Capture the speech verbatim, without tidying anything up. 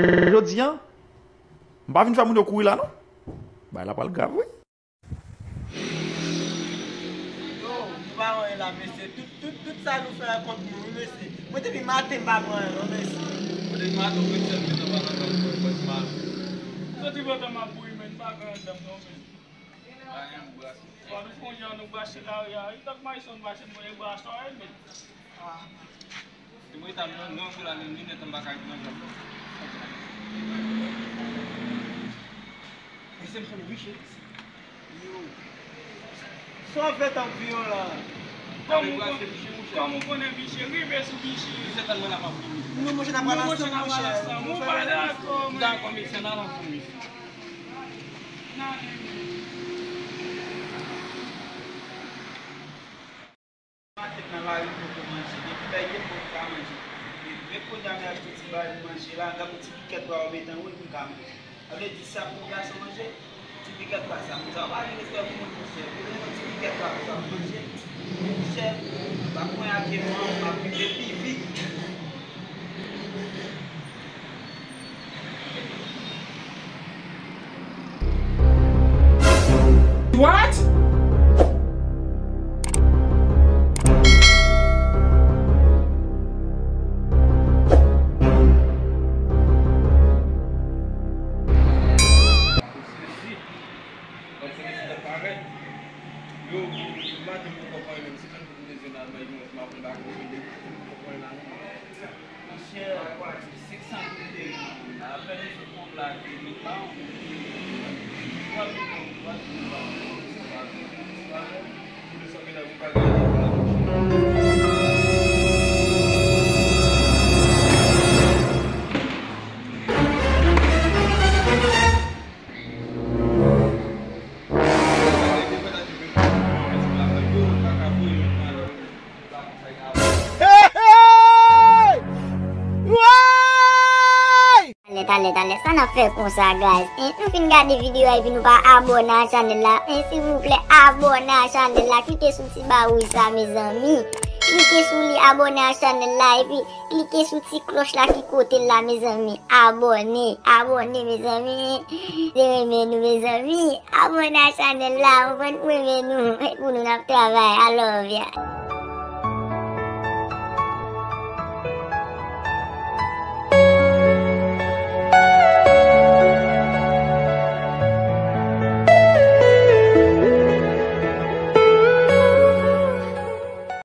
Jodi a, m pa vin fè moun yo kouri la, non. Bagay la pral grav, wi. Yo, nou pa wè la, mesye. Tout, tout, tout sa nou fè a kont nou, wi, mesye. Mwen, depi maten, m pa pran anyen, non, mesye. Mwen, depi maten, mwen, sèl metan pa nan kay, mwen, mwen, mal. Soti lontan m ap kouri, men, m pa pran anyen, non, mesye. Pa gen bras. Bon, nou fè yon jan nou brache lari a, wi. Tank mayisan mache, nou gen bras, sa, wi, men. Ah. Te mwen ta nan, nan, pou la, li nèt, m pa ka nan, nan. Mesye, m konnen wi, cheri. Yo. Sa w fè tank vyon la? Kòm ou kon-, kòm ou konnen Biche, rive sou Biche. Misye tann mwen la pa fini. Nou, monchè, n ap pale ansanm, monchè. Ou pa dakò, men. Dakò, mesye, n al ansanm, mesye. N ale, men. Maten nan lari poko manje, depi lè ye poko ka manje. E, men kounye a, men achte ti bagay pou manje la, gade yon ti pikèt bwa ou mete anwo epi m ka manje. Sa vle di sa pou yon gason manje, ti pikèt bwa sa. Moun sa yo pa gen respè pou moun, monchè. Pou yon ti pikèt bwa sa pou manje, monchè, pa konn ake mwen, m ap rive pi vit. What? Hey, hey! Woy! Talè, talè, talè, sa n ap fè konsa, guys? En, nou fin gade videyo a epi nou pa abòne a chanèl la. En, silvouplè, abòne a chanèl la. Klike sou ti ba wouj sa, mezanmi. Klike sou li, abòne a chanèl la, epi klike sou ti klòch la ki kote l la, mezanmi. Abòne, abòne, mezanmi. Se renmen nou, mezanmi. Abòne a chanèl la, ou konprann, ou renmen nou. E pou nou n ap travay. I love ya.